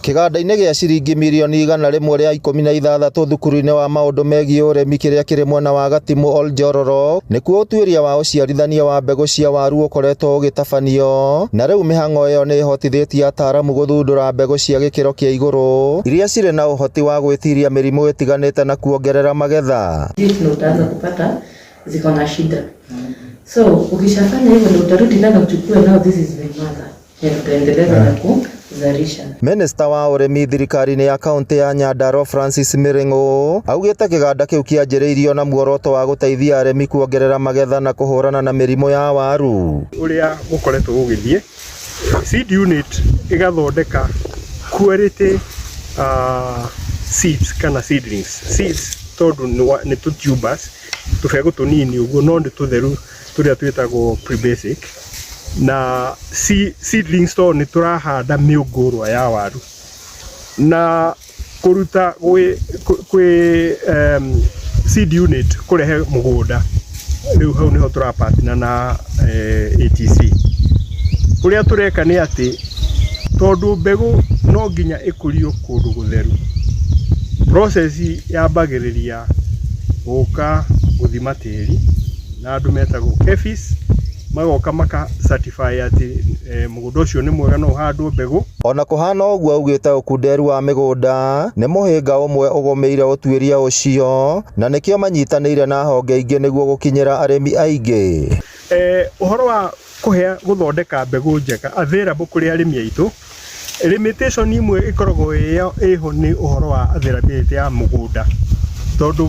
Kĩganda-inĩ gĩa ciringi mirioni 116 thukuru-inĩ wa maũndũ megiĩ ũrĩmi kĩrĩa kĩrĩ mwena wa Gatimu Oljororok nĩkuo ũtuĩria wa ũciarithania wa mbegũ cia waru ũkoretwo ũgĩtabanio, na rĩu mĩhang'o ĩyo nĩ ĩhotithĩtie ataaramu gũthundũra mbegũ cia gĩkĩro kĩa igũrũ iria cirĩ na ũhoti wa gwĩtiria mĩrimũ ĩtiganĩte na kuongerera magetha. Na utaanza kupata ziko na shida. So ukishafanya hivyo ndio utarudi tena uchukue, now this is the mother. Tutaendeleza na kuzalisha. Minista wa ũrĩmi thirikari-inĩ ya kaũntĩ ya Nyandarua Francis Mĩrĩng'ũ augĩte kĩganda kĩu kĩanjĩrĩirio na muoroto wa gũteithia arĩmi kuongerera magetha na kũhũrana na mĩrimũ ya waru. Ũrĩa gũkoretwo gũgĩthiĩ, seed unit ĩgathondeka quality seeds kana seedlings. Seeds tondũ nĩ tũ tubers, tũbegũ tũnini ũguo, no nĩ tũtheru tũrĩa twĩtagwo pre-basic, na seedlings tondũ nĩ tũrahanda mĩũngũrwa ya waru na kũruta gwĩ seed unit kũrehe mũgũnda. Rĩu hau nĩho tũrapartner na ATC. Ũrĩa tũreka nĩ atĩ tondũ mbegũ no nginya ĩkũrio kũndũ gũtheru, process yambagĩrĩria gũka gũthima tĩri na andũ metagwo KEPHIS, magoka maka certify atĩ mũgũnda ũcio nĩ mwega, no ũhandwo mbegũ. Ona kũhana ũguo, augĩte ũkunderu wa mĩgũnda nĩ mũhĩnga ũmwe ũgũmĩire ũtuĩria ũcio, na nĩkĩo manyitanĩire na honge ingĩ nĩguo gũkinyĩra arĩmi aingĩ. Ũhoro wa kũhe gũthondeka mbegũ njega available kũrĩ arĩmi aitũ, limitation imwe ĩkoragwo ĩho nĩ ũhoro wa availability ya mũgũnda, tondũ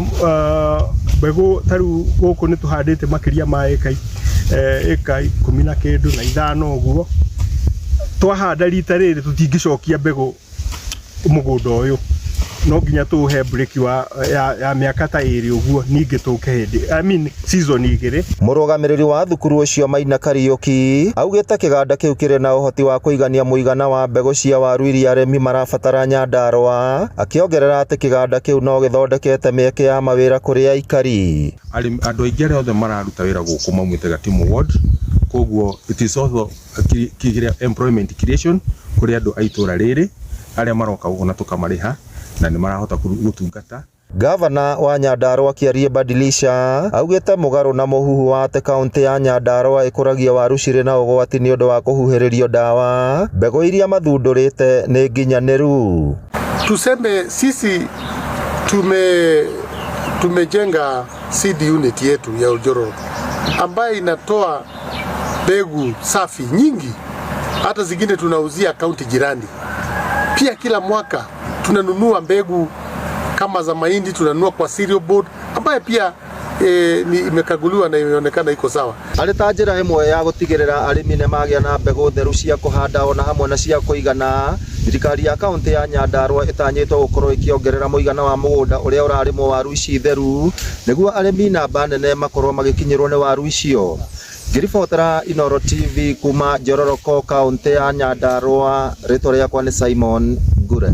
mbegũ ta rĩu gũkũ nĩ tũhandĩte makĩria ma ĩka 15 ũguo. Twahanda rita rĩrĩ, tũtingĩcokia mbegũ mũgũnda ũyũ, no nginya tũũhe break ya mĩaka ta 2 ũguo, ningĩ tũke hĩndĩ, I mean, season 2. Mũrũgamĩrĩri wa thukuru ũcio Maina Kariũki augĩte kĩganda kĩu kĩrĩ na ũhoti wa kũigania mũigana wa mbegũ cia waru iria arĩmi marabatara Nyandarua, akĩongerera atĩ kĩganda kĩu no gĩthondekete mĩeke ya mawĩra kũrĩ aikari. Arĩmi, andũ aingĩ arĩa othe mararuta wĩra gũkũ maumĩte Gatimu ward, koguo it is also kĩrĩa employment creation kũrĩ andũ a itũra rĩrĩ arĩa maroka gũkũ na tũkamarĩha na nĩ marahota gũtungata. Gavana wa Nyandarua Kiarie Badilisha augĩte mũgarũ na mũhuhu wa atĩ kaũntĩ ya Nyandarua ĩkũragia waru cirĩ na ũgwati nĩ ũndũ wa kũhuhĩrĩrio ndawa, mbegũ iria mathundũrĩte nĩ nginyanĩru. Tuseme sisi tumejenga seed unit yetu ya Oljoro ambayo inatoa mbegu safi nyingi, hata zingine tunauzia kaunti jirani. Pia kila mwaka tunanunua mbegu kama za mahindi, tunanunua kwa cereal board ambayo pia ni imekaguliwa na imeonekana iko sawa. Arĩ ta njĩra ĩmwe ya gũtigĩrĩra arĩmi nĩ magĩa na mbegũ theru cia kũhanda ona hamwe na cia kũigana, thirikari ya kaũntĩ ya Nyandarua ĩtanyĩtwo gũkorwo ĩkĩongerera mũigana wa mũgũnda ũrĩa ũrarĩmwo waru ici theru nĩguo arĩmi namba nene makorwo magĩkinyĩrwo nĩ waru icio. Ngĩribotera Inooro TV kuma Njororoko, kaũntĩ ya Nyandarua, rĩtwa rĩakwa nĩ Simon Ngure.